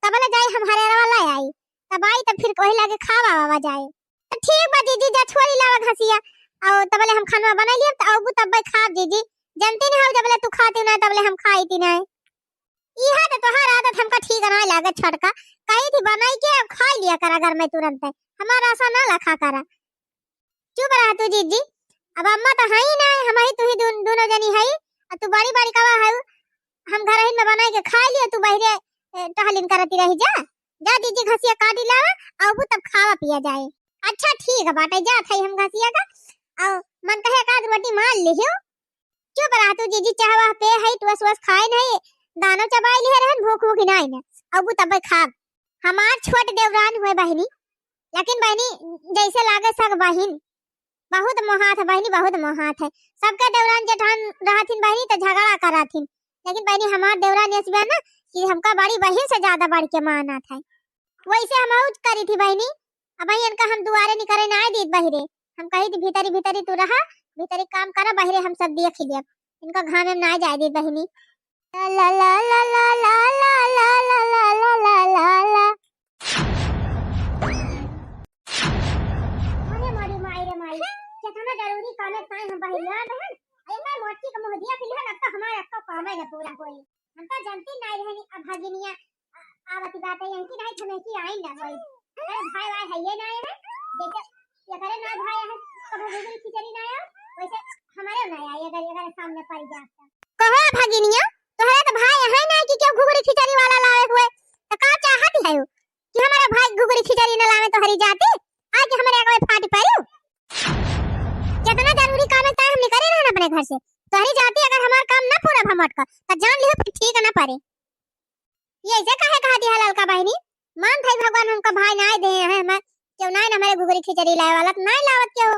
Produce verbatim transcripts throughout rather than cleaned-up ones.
तबले जाई हम हरेरवा लै आई, तब आई तब फिर वही लागे खावा वावा जाए। तो ठीक बा जीजी, जा छोरी लावा घसिया, अउ तबले हम खानवा बनाई लियब, त अउबू तब्बे खाब जीजी। जनती नहीं हो जबले तू खाती नहीं तबले हम खाई थी नहीं। इहा तो तोहार आदत हमका ठीक ना लागे छोटका, कही थी बनाई के अब खाई लिया करा घर में तुरंत, हमारा ऐसा ना लखा करा। चुप रहा तू जीजी, अब अम्मा तो है ही ना, हम ही तू ही दू-, दोनों जनी है, अब तू बड़ी बड़ी कवा है, हम घर ही में बनाई के खाई लिया, तू बहिरे ए, टहलिन करती रही जा। जा जीजी घसिया काटी लावा, अउबू तब खावा पिया जाए। अच्छा ठीक है बाटे, जा थाई हम घसिया का, अउ मन कहे एक आध रोटी मार लिहियो। चुप रहा तू जीजी, चाहवा पे है, टुअस वस खाए नहीं, दानो चबाई लिहे रहन, भूख भूख ही नहीं ने, अउबू तब खाब। हमार छोट देवरान हुए बहिनी, लेकिन बहिनी जैसे लागे सग बहिन, बहुत मोहात है बहिनी, बहुत मोहात है। सबके देवरान जेठान रहथिन बहिनी तो झगड़ा करथिन, लेकिन बहिनी हमार देवरान ऐस बा ना कि हमका बड़ी बहिन से ज्यादा बढ़ के मानत है। वैसे हम उ करी थी बहिनी, अब इनका हम दुआरे निकरे ना दीत बहिरे, हम कही थी भीतरी भीतरी तू रहा, भीतरी काम करा, बहिरे हम सब देख लेब, इनका घामे में ना जाए दीत बहिनी। ला ला ला ला। अरे मोरी माई रे माई, केतना जरूरी कामे ताई हम बहिरिया रहन। अरे मैं मोटकी के मुंह दिया पिलिहन, अब तो हमारा अब तो कामे न पूरा होई। हम तो जानती नहीं रहनी अब भगिनिया आ-, आवत बाटे यहीं की नहीं, हमें की आई ना होई। अरे भाई भाई है ये ना है, जैसे एकरे ना भाई है, कभी घुघरी खिचड़ी ना आयो, वैसे हमारे ना आई अगर एकरे सामने पड़ जाता। कहो भगिनिया, तोहरे तो भाई है ना कि क्यों घुघरी खिचड़ी वाला लावे हुए, तो का चाहत है? कि हमारे भाई घुघरी खिचड़ी न लावे तोहरी जाति, आज हमारे आगे फाट पड़ू। जितना जरूरी काम है ताई हमने करे रहन अपने घर से, तोहरी जाति अगर हमार काम ना पूरा भमट कर, तो जान लिहो फिर ठीक ना पड़े। ये ऐसे काहे कहा दिया ललका बहिनी, मान थाई भगवान हमका भाई ना दे हैं, हमें क्यों ना हमारे घुघरी खिचड़ी लाए वाला, तो ना लावत के हो,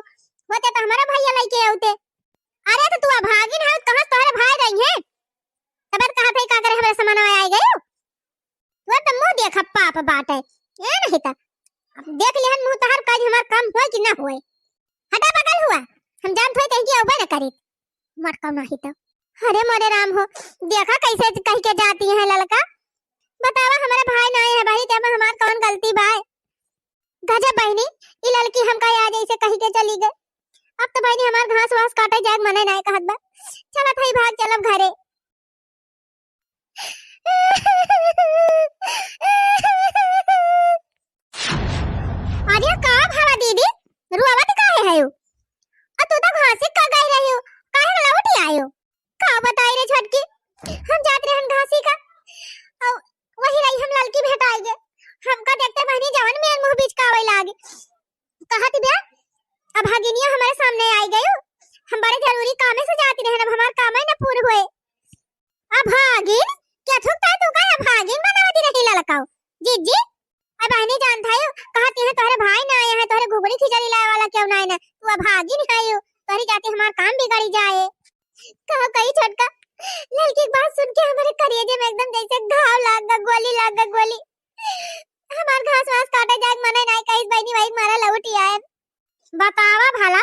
होते तो हमारा भैया लेके आते। अरे तो तू अभागिन है, कहाँ से तोहरे भाई रही हैं? तब तो कहा था का करे हमारे सामान आए गए। तोर त मुँह देखा पाप बाटे। ए नहीं त। अब देख लिहन मुँह तोहार, काज हमार काम होए कि ना होए। हटा बगल हुआ। हम जानत होए कहीं की अउबे न करी। मटकाऊ नहीं त। अरे मोरे राम हो। देखा कैसे कह के जाती है ललका। बतावा हमारे भाई ना आए हैं भाई, ते में हमार कौन गलती बाय? गजब बहिनी, ई ललकी हमका आज ऐसे कह के चली गए। अब तो बहिनी हमार घास वास काटे जाए मने नहीं कहत बा। चला थाई भाग चलब घरे। अरे का भवा दीदी, रुआवत काहे है? आ तू तो घासी का गई रही हो, काहे लौट आयो? का बताई रे छोटकी, हम जात रहन घासी का, अउ वही रही हम ललकी भेटाई गे, हमका देखते बहिनी जवन मेर मुँह बीच का आवे लागे। कहत बे, अभागिनिया हमारे सामने आई गयो, हम बड़े जरूरी कामे से जाती रहन, अब हमार कामे न पूर होए। अभागिन? क्या थूक ताई तू का अभागिन बनावती रही ललकाऊ? जीजी, अब बहिनी जानत है, कहती है तोहरे भाई ना आए हैं, तोहरे घुघरी खिचड़ी लाए वाला क्यों ना आए ना? तू अभागिन है, तोहरी जाति हमार काम बिगड़ी जाए। कहो कही छोटका, ललकी की बात सुन के हमारे करेजे में एकदम जैसे घाव लाग गा, गोली लाग गा, गोली। हमार घास वास काटे जाए मने नहीं कही बहिनी, वही मारा लौट आए। बतावा भला,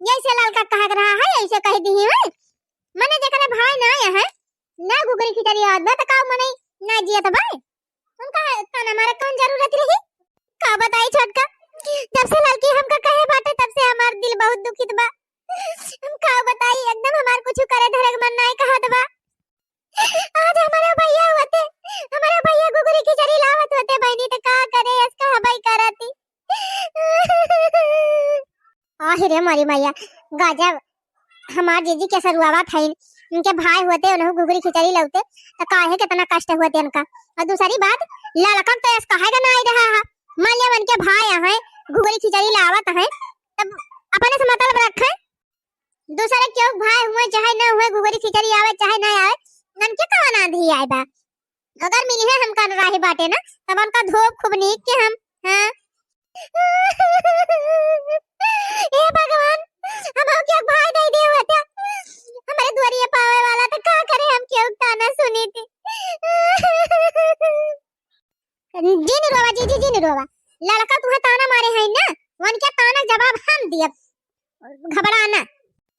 जैसे ललका कह रहा है, ऐसे कह दी है। मने जेकरे भाई ना आए हैं, ना घुघरी खिचड़ी आवत बा, त का मने ना जियत बा? उनका ताना मारे कौन जरूरत रही? का बताई छोटका, जब से ललकी हमका कहे बाटे, तब से हमार दिल बहुत दुखित बा। हम का बताई, एकदम हमार कुछ करे धरे के मन नाई कहत बा। आज हमारे भैया होते, हमारे भैया घुघरी खिचड़ी लावत होते बहिनी, त का करे, अस का हवाई करती। आहि रे मोरी मैया, गजब, हमार जीजी के सरुआवा थईन, इनके भाई होते, उन्हें घुघरी खिचड़ी लौते, त काहे कितना कष्ट होते इनका। और दूसरी बात, ललकन तो ऐस कहे का ना आई रहा है, मान लिया उनके भाई हैं, घुघरी खिचड़ी लावत हैं, तब अपने से मतलब रखे, दूसरे क्यों भाई हुए चाहे ना हुए, घुघरी खिचड़ी आवे चाहे ना आवे, उनके कवन आंधी आए बा। अगर मिली है हमका राही बाटे ना, तब उनका धोब खूब नीक के हम, हाँ। हे भगवान, हम के भाई दे दे होता। हमारे दुआरिया पावे वाला तो का करे, हम क्यों ताना सुनी थी। जिन रोवा जीजी, जिन रोवा। ललका तुहे ताना मारे हैं ना, उनके ताना जवाब हम दियब। घबरा ना।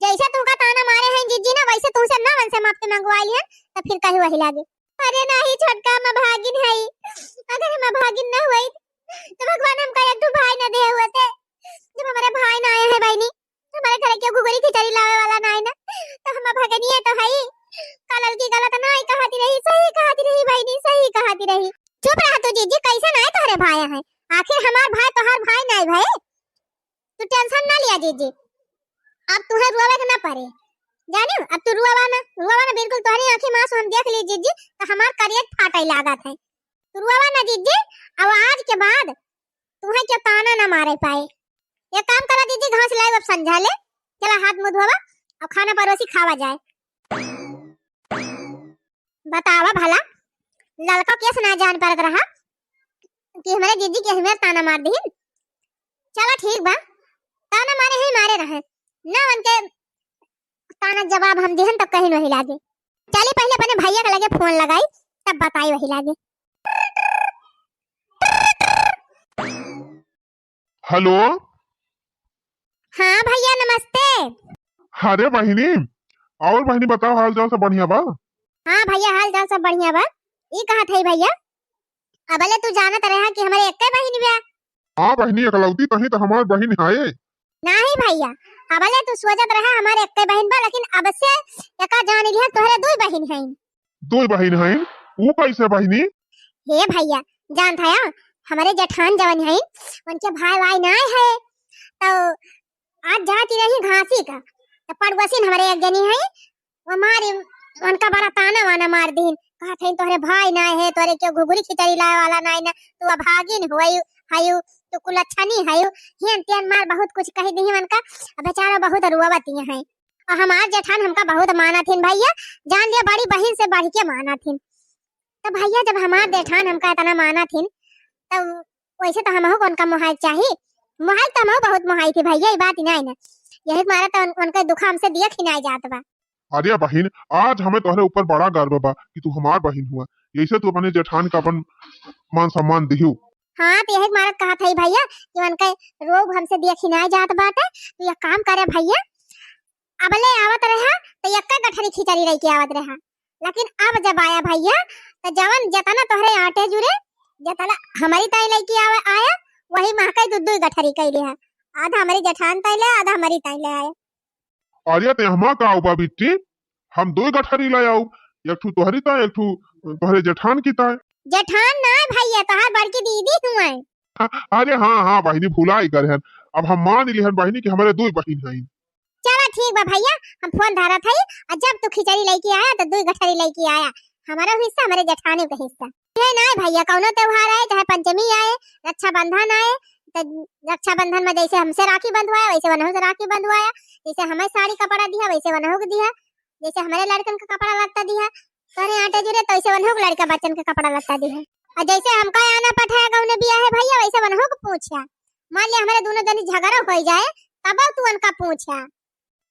जैसे तुमका ताना मारे हैं जीजी ना, वैसे तुमसे ना उनसे माफी मंगवाई है, तो फिर कहीं वही लागे। अरे नहीं छोटका, हम भागिन है। अभागिन न होइत, तो भगवान हमका एक ठो भाई न देहे होते। जब हमरे भाई नाहीं है बहिनी, तो हमरे घरे केहू घुघुरी खिचड़ी लावे वाला नाहीं ना, तो हम अभागिनिये तो हई। का ललकी गलत नाहीं कहती रही, सही कहती रही बहिनी, सही कहती रही। चुप रहा तू जीजी, कैसे नाहीं तोहरे भाई हैं? आखिर हमार भाई तोहार भाई नाहीं भए। तू tension ना लिया जीजी, अब तुहे रोवे के ना पड़े, जानिउ? अब तू रोवा ना, रोवा ना, बिल्कुल तोहरी आँखी में आँसू हम देख ली जीजी, तो हमार करेज फाटे लागत है। तू रोवा ना जीजी, अब आज के बाद तुहे केहू ताना ना मारे पाए। एक काम करा जीजी, घास लाइब, अब संझा ले, चला हाथ मुँह धोवा और खाना परोसी खावा जाए। बतावा भला, ललका केस ना जान पारत रहा कि हमरे जीजी के हमें ताना मार दिहिन। चला ठीक बा, ताना मारे ही मारे रहे, ना उनके ताना जवाब हम दिहन तो कहीं नहीं लागे। चली पहले अपने भैया के लगे फोन लगाई, तब बताई वही लागे। हेलो। हाँ भैया नमस्ते। अरे बहिनी, और बहिनी बताओ, हाल चाल सब बढ़िया बा? हाँ भैया, हाल चाल सब बढ़िया बा। ई कहत है भैया, अबले तू जानत रहा कि हमरे एक्के बहिन बा। हाँ बहिनी, एकलौती तही तो हमार बहिन है। नाही भैया, अबले तू सोचत रहा हमार एक्के बहिन बा, लेकिन अब से एका जान लिहा तोहरे दुई बहिन हैं। दुई बहिन हैं? ऊ कैसे बहिनी? हे भैया, जानत हया, हमरे जेठान जवन हैं, उनके भाई वाई नाय है, तो आज जाती रही घासी का, तो पड़ोसिन हमरे एक जनी हैं, वो मारे उनका बड़ा ताना वाना मार दीन, कहत हैं तोहरे भाई नाय है, तोहरे केहू घुघुरी खिचड़ी लावे वाला नाय ना, तू अभागिन होयू, हयू, तू कुलच्छनी हयू, हेन तेन मार बहुत कुछ कह दीन उनका। अब बेचारा बहुत रोवत हैं। और हमार जेठान हमका बहुत मानत हिन भैया, जान लिया बड़ी बहिन से बढ़ के मानत हिन। तो भैया जब हमार जेठान हमका इतना मानत हिन, तो वैसे तो हमहू को उनका मोहाई चाही, मोहाई तो हमहू बहुत मोहाई थी भैया, ये बात ही नहीं ना, यही मारा तो उन, उनका दुख हमसे दिया खिनाई जात बा। अरे बहिन, आज हमें तोहरे ऊपर बड़ा गर्व बा कि तू हमार बहिन हुआ, यैसे तू अपने जेठान का अपन मान सम्मान दिहू। हाँ, तो यही मारत कहत है भैया कि उनका रोग हमसे दिया खिनाई जात बाटे। तू एक काम करे भैया, अबले आवत रहा तो एक्का गठरी खिचड़ी लेके आवत रहा, लेकिन अब जब आया भैया तो जवन जतना तोहरे आटे जुरे, जतना हमारी ताई लेके आवे आया, वही महकाई दू दू गठरी कैले है, आधा हमारी जेठान ताई ले, आधा हमारी ताई ले आया। अरे ते हमा का उबा बिट्टी, हम दो गठरी ले आऊ, एक ठू तोहरी ताई, एक ठू तोहरे जेठान की ताई। जेठान ना भैया, तोहार बड़की दीदी हुआ। अरे हाँ हाँ बहिनी, भुलाई गए हन, अब हम मान लिहन बहिनी कि हमारे दो बहिन हैं। चला ठीक बा भैया, हम फोन धरत हई, और जब तू खिचड़ी लेके आया तो दुई गठरी लेके आया, हमारा हिस्सा, हमारे जेठानी का हिस्सा। ये नाय भैया, कौनो त्योहार आए, चाहे पंचमी आए, रक्षाबंधन आए, तो रक्षाबंधन में जैसे हमसे राखी बंधवाया, वैसे वनहु से राखी बंधवाया, जैसे हमें साड़ी कपड़ा दिया, वैसे वनहु के दिया, जैसे हमारे लड़कन का कपड़ा लत्ता दिया, तोहरे आटे जुरे, तो वैसे वनहु के लड़का बच्चन के कपड़ा लत्ता दिया। और जैसे हमका आना पठाया गौने बिया है भैया, वैसे वनहु के पूछा। मान लिया हमारे दोनों जनी झगड़ा हो जाए, तब तू उनका पूछा।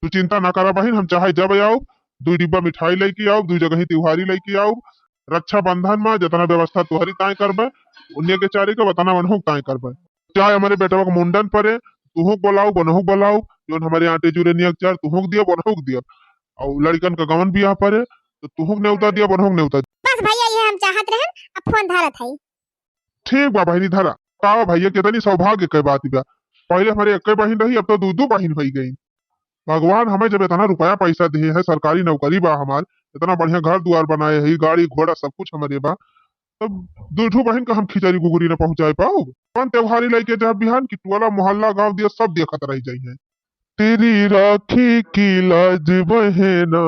तू चिंता ना करा बहिन, हम चाहे जब आउब, दुई डिब्बा मिठाई लेके आउब, दुई जगही तिउहारी लेके आउब। रक्षाबंधन में जितना व्यवस्था तोहरी ताई करबे, उन्ने के चारी के उतना वनहु ताई करबे। चाहे हमारे बेटवा के मुंडन परे, तुहू के बोलाउब, वनहु के बोलाउब, जौन हमारे आटे जुरे नियक चार, तुहू के दियब, वनहु के दियब। और लड़कन का गवन बियाह परे, तो तुहू के नेवता दियब, वनहु के नेवता दियब। बस भैया, ये हम चाहत रहन, अब फोन धरत है। ठीक बा बहिनी, धरा। का भैया, कितनी सौभाग्य के बात बा, पहले हमारे एक बहिन रही, अब तो दू दू बहिन हो गई। भगवान हमें जब इतना रुपया पैसा दिए है, सरकारी नौकरी बा हमार, इतना बढ़िया घर दुआर बनाए है, गाड़ी घोड़ा सब कुछ हमारे बा, तब दू ठो बहिन का हम खिचड़ी गुगरी न पहुंचाए पाओ। कौन त्योहारी लेके जब बिहान की टोला मोहल्ला गांव दिया सब देखत रह जाई है। तेरी राखी की लाज बहना,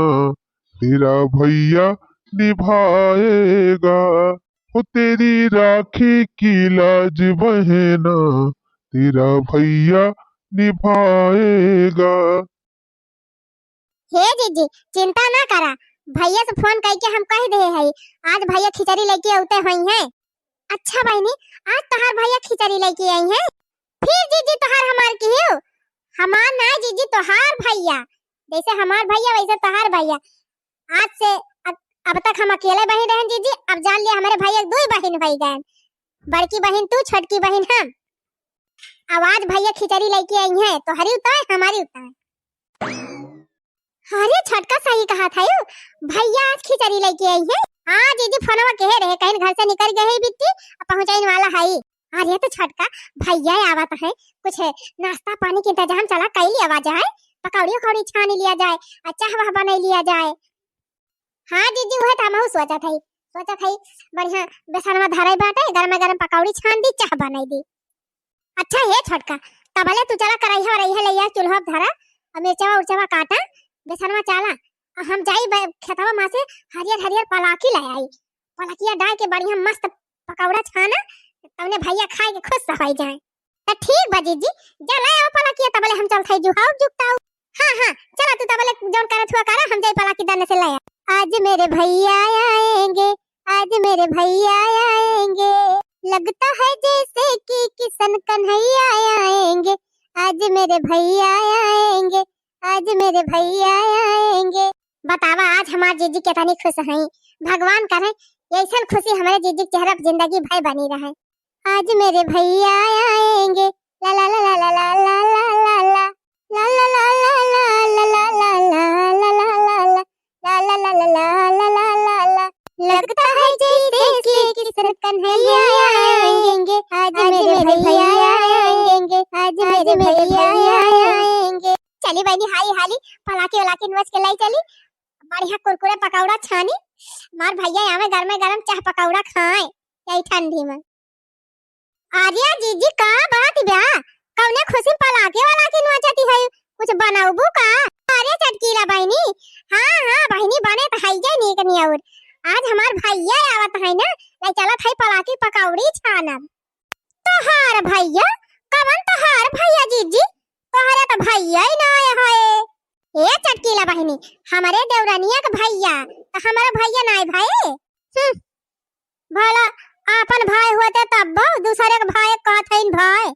तेरा भैया निभाएगा। हो तेरी राखी की लाज बहना, तेरा भैया निभाएगा। हे जीजी, चिंता ना करा, भैया से फोन करके हम कह दे है, आज भैया खिचड़ी लेके आते हुई हैं। अच्छा बहिनी, आज तोहार भैया खिचड़ी लेके आई हैं। फिर जीजी तोहार हमार की हो? हमार ना जीजी, तोहार भैया। जैसे हमार भैया वैसे तोहार भैया। आज से अब, अब तक हम अकेले बहिन रहन जीजी, अब जान लिया हमारे भैया दुई बहिन हो गए। बड़की बहिन तू, छोटकी बहिन हम। अब आज भैया खिचड़ी लेके आई हैं, तोहरी उताय, हमारी उताय। अरे छोटका सही कहा था यू, भैया आज खिचड़ी लेके आई है। हाँ जीजी, फोनवा केहे रहे, कहीं घर से निकल गए है बिट्टी, अब पहुँचाइन वाला है। अरे तो छोटका, भैया आवत है, कुछ नाश्ता पानी के इंतजाम चला कई लिया जाए, पकौड़ी उकौड़ी छानी लिया जाए, आ चाह वाह बनाई लिया जाए। हाँ जीजी, उहे तो हमहू सोचत हई, सोचत हई बढ़िया बेसनवा धराई बाटे, गरम गरम पकौड़ी छान दी, चाह बनाई दी। अच्छा हे छोटका, तबले तू चला करैहा वरैहा लैया, चूल्हा धरा, आ मिर्चवा उर्चवा काटा, बेसनवा चाला, आ हम जाई बे-, खेतवा मा से हरियर हरियर पलाकी ले आई, पलाकिया डाल के बढ़िया मस्त पकौड़ा छाना, तौने भैया खाए के खुश होइ जाए। त ठीक बा जीजी, जा ले आओ पलाकिया, तबले हम चलत हई जुहाऊ जुगताऊ। हाँ हाँ, चला तू तबले जौन करत हुआ करा, हम जाई पलाकी दने से ले आ। आज मेरे भैया आएंगे, आज मेरे भैया आएंगे, लगता है जैसे कि किशन कन्हैया आएंगे, आज मेरे भैया आएंगे, आज मेरे भैया आएंगे। बतावा, आज हमार जीजी केतनी खुश हई, भगवान करे ऐसन खुशी हमरे जीजी के चेहरा पर जिंदगी भर बनी रहे। आज मेरे भैया आएंगे, ला ला ला ला। लगता है जैसे कि किशन कन्हैया आएंगे, आज मेरे भैया आएंगे, आज मेरे भैया आएंगे। चली बहिनी, हाली हाली पलाकी वलाकी नोच के लाई चली, बढ़िया कुरकुरे पकौड़ा छानी, हमार भैया आवे, गरमे गरम चाह पकौड़ा खाए यही ठंडी में। अरे जीजी, का बात बा? कौने खुशी में पलाकी वलाकी नोचती है? कुछ बनौबू का? अरे चटकीला बहिनी, हाँ हाँ बहिनी, बने तो है जे नीक नियौर। आज हमार भैया आवत है ना, ले चलत है पलाकी पकौड़ी छानब। तोहार भैया? कवन तोहार भैया जीजी? तोहरे तो भैया ही ना आए है। ए चटकीला बहिनी, हमरे देवरनिया के भैया, तो हमारा भैया ना आए भाई? हम्म, भला आपन भाई होते तब दूसरे के भाई कहत हईन भाई।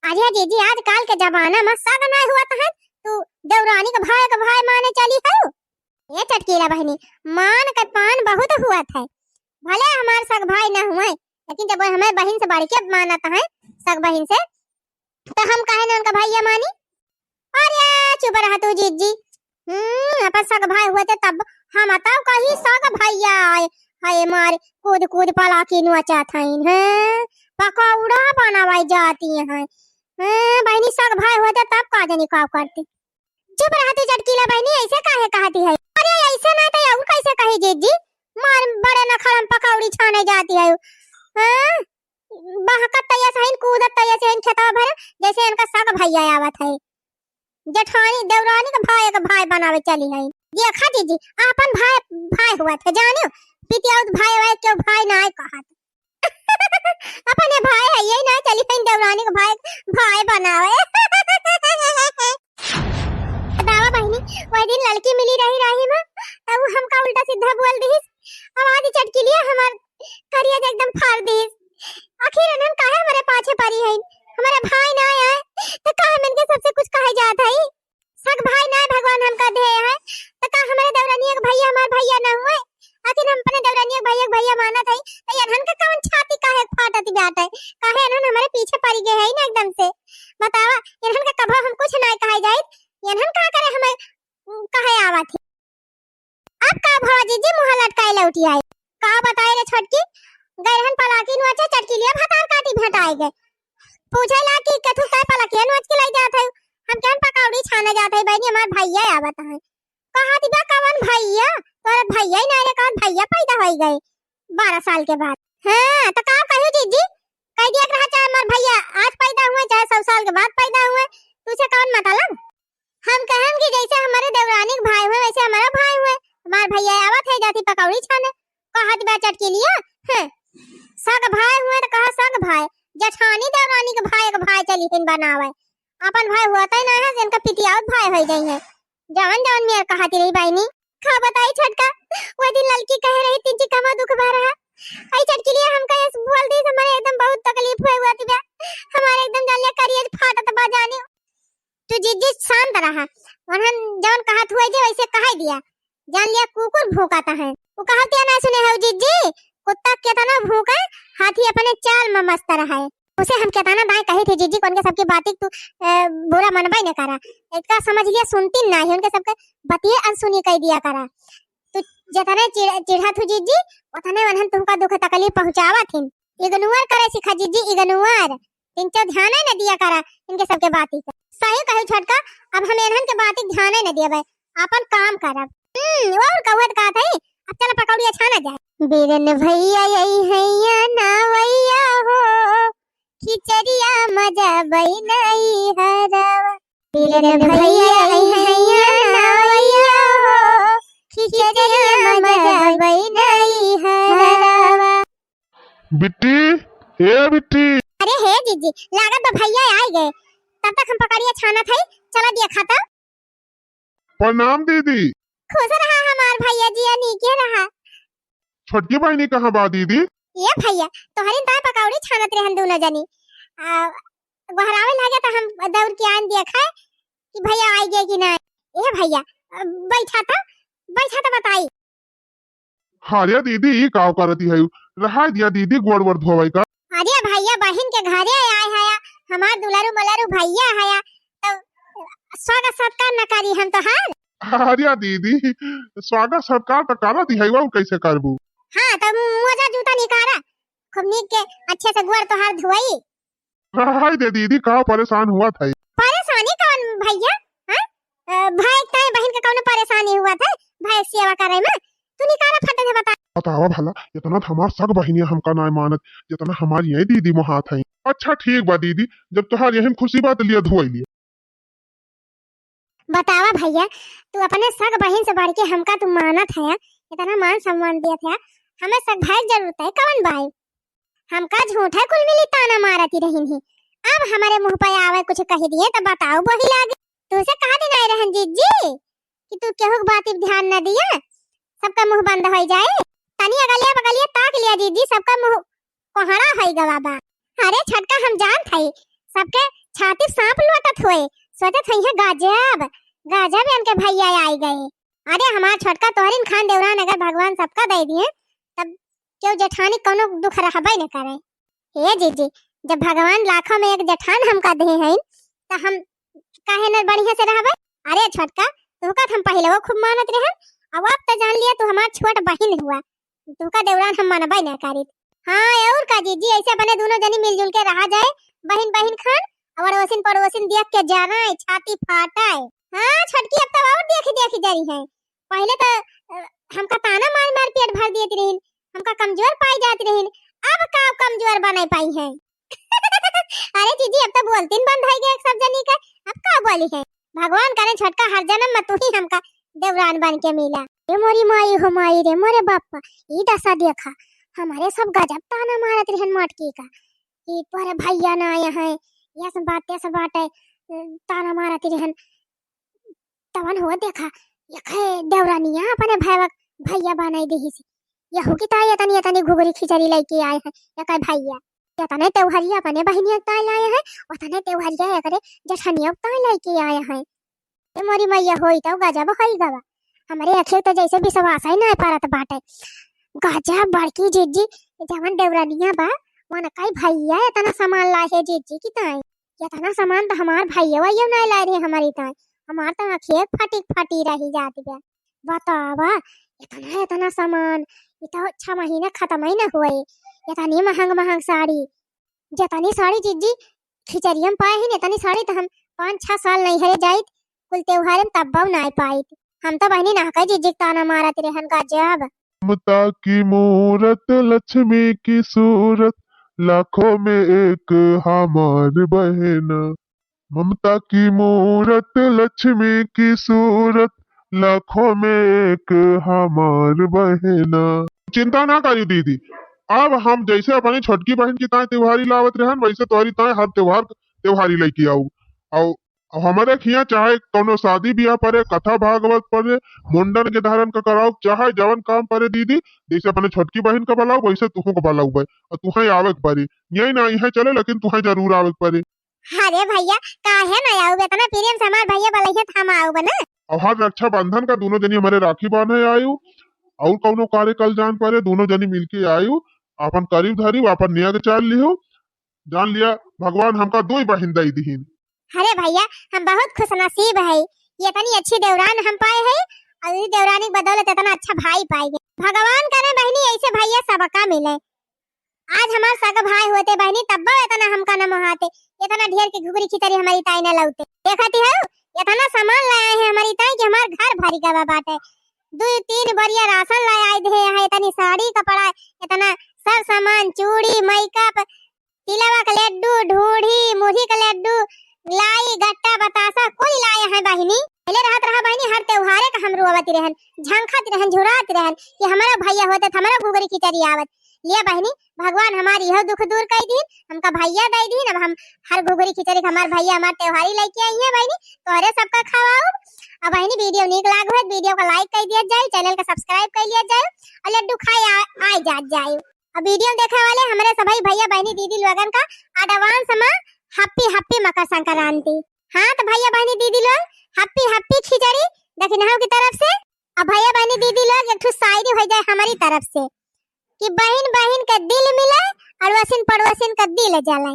अरे जीजी, आजकल के जमाना में सग नाहीं होत है, तू देवरानी के भाई के भाई माने चली है। ए चटकीला बहिनी, मान के पान बहुत होत है, भले हमार सग भाई ना हुए, लेकिन जब हमें बहिन से बढ़ के मानत है, सग बहिन से, तो हम काहे ना उनका भैया मानी? अरे चुप रहा तू जीजी। हम्म, अपन सग भाई होते तब हम तब कही सग भैया आए, हाय मार कूद कूद पलाकी नोचत हईन, हैं? पकौड़ा बनावाई जाती हैं। हैं, बहिनी सग भाई होते तब का जानी का करती। चुप रहा तू चटकीला बहिनी, ऐसे काहे कहती है? अरे ऐसे ना तो और कैसे कही जीजी? मार बड़े नखर हम पकौड़ी छाने जाती है। हैं? बहकत तैया से हईन, कूदत तैया से हईन खेतवा भरे, जैसे इनका सग भैया आवत है। जेठानी, देवरानी के भाई के भाई बनावे चली हईन। देखा जीजी, आपन भाई, भाई होत है, जानियो, पितियाउत भाई वाई केहू भाई ना कहत। अपने भाई है, यही ना चली हईन देवरानी के भाई, भाई बनावे। बतावा बहिनी, वही दिन लड़की मिली रही राही में, तब हमका उल्टा सीधा बोल दिहिस। अब आज चटकीलिया हमार करिया जे एकदम फाड़ दिहिस। आखिर इन्हन काहे हमरे पाछे पड़ी हईन? हमारे भाई ना आए, तो का हम इनके सबसे कुछ कहे जात हई? सग भाई ना भगवान हमका दे है, तो का हमारे देवरानिया के भैया हमार भैया ना हुए? आखिर हम अपने देवरानिया के भैया के भैया मानत हई, तो इन्हन के कवन छाती काहे फाटत बाटे? काहे इन्हन हमारे पीछे पड़ी गए है ना एकदम से? बतावा, इन्हन के कभो हम कुछ ना कहे जाइत, इन्हन का करे हमें, उम, कहे आवत है। अब का भवा जीजी मुँह लटकाए लौटी आई? का बताए रे छोटकी, गए रहन पलाकी नोचे, चटकीलिया भतार काटी भेटाए गए। पूछे ला कि केथू का पलाकिया नोच के लाई जात है? हम कहन पकौड़ी छाने जात है, बहिनी हमार भैया आवत है। कहत बा कवन भैया? तोरे भैया ही ना रे, कहत भैया पैदा होई गए बारह साल के बाद। हाँ, तो का कहू जीजी? कह दिया कि रहा चाहे हमार भैया आज पैदा हुए, चाहे सौ साल के बाद पैदा हुए, तुझे कवन मतलब? हम कहन कि जैसे हमारे देवरानी के भाई हुए, वैसे हमारा भाई हुए। हमार भैया आवत है, जाती पकौड़ी छाने। कहत बा चटकीलिया, हैं, सग भाई हुए तो कहा सग भाई, जेठानी देवरानी के भाई के भाई चली हिन बनावे। अपन भाई होते ना है, जिनका पितियाउत भाई हो जाई है। जवन जवन मेर कहती रही बहिनी। का बताई छोटका, वो दिन लड़की कहे रही, "तीन ची कमा दुख भा रहा।" आई चटकीलिया हमका ऐसे बोल दी, हमारे एकदम बहुत तकलीफ हुए हुआ थी बे। हमारे एकदम जान लिया करियज फाटत बा जानी। तू जीजी शांत रहा, उन्हन जवन कहत हुए जे वैसे कहाई दिया। जान लिया कुकुर भूकाता है। वो कहत दिया ना सुने है जीजी, कुत्ता केतना भूके, हाथी अपने चाल में मस्त रहे। उसे हम केतना दाएं कही थी जीजी, उनके सबकी बाती तू, ए, बुरा मनबे न करा। इतना समझ लिया सुनती ना है, उनके सबके बतिये अनसुनी कह दिया करा। तू जतने चिढ़-, चिढ़त हू जिज्जी, उतने वनहन तुमका दुख तकलीफ पहुँचावत हिन। Ignore करे सीखा जिज्जी, ignore। इनके ध्यान ही न दिया करा, इनके सबके बाती का। सही कहू छोटका, अब हम इन्हन के बाती ध्यान ही न देबे, आपन काम करब। हम्म, और कहुआ त कहत हई, अब चला पकौड़िया छाना जाए। बीरन भैया यही हैया नावैया हो, खिचड़िया मजा बैनई हरवा। बीरन भैया यही हैया नावैया हो, खिचड़िया मजा बैनई हरवा। बिट्टी, ए बिट्टी। अरे हे जीजी, लागत बा भैया आइ गए। तब तक हम पकौड़िया छानत हई, चला दिया खाता। प्रणाम दीदी। खुश रहा हमार भैया, जिया नीके रहा। छोटकी बहिनी कहाँ बा दीदी? ए भैया, तोहरी ताई पकौड़ी छानत रहन दूनो जनी। आ, गोहरावे लागे त हम दौड़ के आन देखा कि भैया आइ गए कि ना। ए भैया, बैठा त, बैठा त बताई। अरे दीदी, ई काव करती है? रहा दिया दीदी, गोड़ वोड़ धोवई का। अरे भैया, बहिन के घरे आए हया, हमार दुलारू मलारू भैया हया, तो स्वागत सत्कार न करी हम तोहार? अरे दीदी, स्वागत सत्कार तो करती है, वो कैसे करबू? हाँ, तो मोजा जूता निकारा, खूब नीक के अच्छे से गोड़ तोहार धोई। रहाई दे दीदी, का परेशान हुआ था? परेशानी कौन भैया? हाँ? अ, भाई के ताई बहिन के कौनो परेशानी हुआ था? भाई के सेवा करे में? तू निकाला फटे से बता। बतावा भला, इतना तो हमार सग बहिनिया हमका नाय मानत, जितना हमार यही दीदी मोहात है। अच्छा ठीक बा दीदी, जब तोहार यही खुशी बा तो लिया धोई लिया। बतावा भैया, तू अपने सग बहिन से बढ़ के हमका तू मानत है, इतना मान सम्मान दियत है, हमें सग भाई के जरूरत है, कौन भाई? हमका झूठा कुल मिली ताना मारती रहिन ही, अब हमारे मुँह पे आवे कुछ कह दिए तो बताओ वही लागे। तू से कहा दिन आए रहन जीजी कि तू केहू के बात पे ध्यान न दिया, सबका मुँह बंद हो जाए। तनी अगलिया बगलिया ताक लिया जीजी, सबका मुँह कोहड़ा होई गवा बा। अरे छोटका, हम जानत हई, सबके छाती सांप लोटत होए, सोचत होई है, "गजब, गजब इनके भैया आई गए।" अरे हमार छोटका, तोहरिन खान देवरान अगर भगवान सबका दे दिए, तब केहू जेठानी कौनो दुख रहबे न करे। हे जीजी, जब भगवान लाखों में एक जेठान हमका दे हैं, त हम काहे न बढ़िया से रहबे? अरे छोटका, तुहका त हम पहिले वो खूब मानत रहन, अब, अब त जान लिया तू हमार छोट बहिन हुआ, तुहका देवरान हम मानबे न करीत। हाँ, और का जीजी, ऐसे अपने दूनो जनी मिलजुल के रहा जाए, बहिन बहिन खान, और अड़ोसिन पड़ोसिन देख के जराए, छाती फाटाए। हाँ छोटकी, अब तो और देखी देखी जरी है। पहिले तो, अ, हमका ताना मार मार पेट भर देत रहिन, हमका कमजोर पाई जात रहिन, अब का कमजोर बनाए पाई है? अरे जीजी, अब तो बोलतीन बंद हो गए सब जनी के, अब का बोली है? भगवान करे छोटका हर जन्म में तू ही हमका देवरान बन के मिला। ए मोरी माई हो माई रे, मोरे बापा, ई दशा देखा, हमारे सब गजब ताना मारत रहन मटकी का कि तोहरे भैया ना आए हैं, यस बात, तस बात है, ताना मारत रहन। तवन हो देखा, यखे देवरानिया अपने भैया, भैया बनाई देही से। यहू की ताई एतनी, एतनी घुघरी खिचड़ी लेके आए हैं, यखे भैया। एतने त्योहरिया अपने बहिनिया ताई लाए हैं, ओतने त्योहरिया एकरे जेठनिया ताई लेके आए हैं। ए मोरी मैया, होई तो गजब होई गवा। हमरे अखिल तो जैसे विश्वास ही नहीं परत बाटे। गजब बड़की जीजी, जवन देवरानिया बा, वन कई भैया एतना सामान लाए है जीजी की ताई। एतना सामान तो हमार भैया वैया नहीं लाए रहे हमारी ताई। हमार तो अखिए फटी फटी रही जात बा। बतावा, इतना, इतना सामान, इ तो छह महीने खत्म ही न हुए। इतनी महंग, महंग साड़ी, जितनी साड़ी जीजी खिचड़िया में पाए ही, इतनी साड़ी तो हम पाँच छह साल नहीं हरे जाइत, कुल त्योहार में तब्बो नहीं पाइत। हम तो बहिनी नहका जीजी के ताना मारत रहन गजब। ममता की मूरत, लक्ष्मी की सूरत, लाखों में एक हमार बहना। ममता की मूरत, लक्ष्मी की सूरत, लाखों में एक हमार बहना। चिंता ना करी दीदी, अब हम जैसे अपनी छोटकी बहिन की ताई त्योहारी लावत रहन, वैसे तोहरी ताई हर त्योहार त्योहारी लेके आऊ। और, और हमारे खिया चाहे कौनो शादी ब्याह परे, कथा भागवत परे, मुंडन के धारण का कराऊ, चाहे जवन काम परे दीदी, जैसे अपने छोटकी बहिन का बुलाऊ, वैसे तुहू का बुलाऊ भाई, और तुहे आवे के परी। यही ना, यही चले, लेकिन तुहे जरूर आवे के परी। अरे भैया, काहे ना आऊ? इतना प्रेम से हमार भैया बोलइहे त हम आऊ बना। और हर रक्षाबंधन का दोनों जनी हमारे राखी बांधे आयु, और कौनो कार्य कल जान परे, दोनों जनी मिलके आयु, अपन करीब धरी, अपन नेग चाल लिहो। जान लिया, भगवान हमका दो ही बहिन दई दिहिन। अरे भैया, हम बहुत खुशनसीब है, ये इतनी अच्छी देवरान हम पाए हैं, और ई देवरानी के बदौलत इतना अच्छा भाई पाई गए। भगवान करे बहिनी ऐसे भैया सबका मिले। आज हमार सग भाई होते बहिनी, तब्बो इतना हमका न मोहाते, इतना ढेर के घुघरी खिचड़ी हमारी ताई न लौते। देखती हो, इतना सामान लाए हैं हमारी ताई कि हमार घर भरी गवा बाटे। दो तीन बोरिया राशन लाए आए दे हैं, इतनी साड़ी कपड़ा, इतना सब सामान, चूड़ी, मेकअप, तिलवा के लड्डू, ढूढ़ी, मुरही के लड्डू, लाई, गट्टा, बतासा, कुल लाए हैं बहिनी। पहले रहत रहा बहिनी, हर त्योहारे का हम रोवत रहन, झंखत रहन, झुरात रहन कि हमारा भैया होते तो हमारा घुघरी खिचड़ी आवत। लिया बहिनी, भगवान हमारी यह दुख दूर कर दीन, हमका भैया दे दीन, अब हम हर घुघरी खिचड़ी का हमार भैया हमार त्योहारी लेके आई है बहिनी, तोहरे सबका खवाओ। अब बहिनी वीडियो नीक लाग हो, वीडियो का लाइक कर दिया जाए, चैनल का सब्सक्राइब कर लिया जाए और लड्डू खाए आ, आ जात जाए। अब वीडियो देखे वाले हमारे सभी भैया बहिनी दीदी लोगन का एडवांस में हैप्पी हैप्पी मकर संक्रांति। हाँ तो भैया बहिनी दीदी लोग, हैप्पी हैप्पी खिचड़ी दक्षिणहा की तरफ से। अब भैया बहिनी दीदी लोग एक ठो शायरी हो जाए हमारी तरफ से कि बहिन बहिन के दिल मिले, अड़ोसिन पड़ोसिन के दिल जले।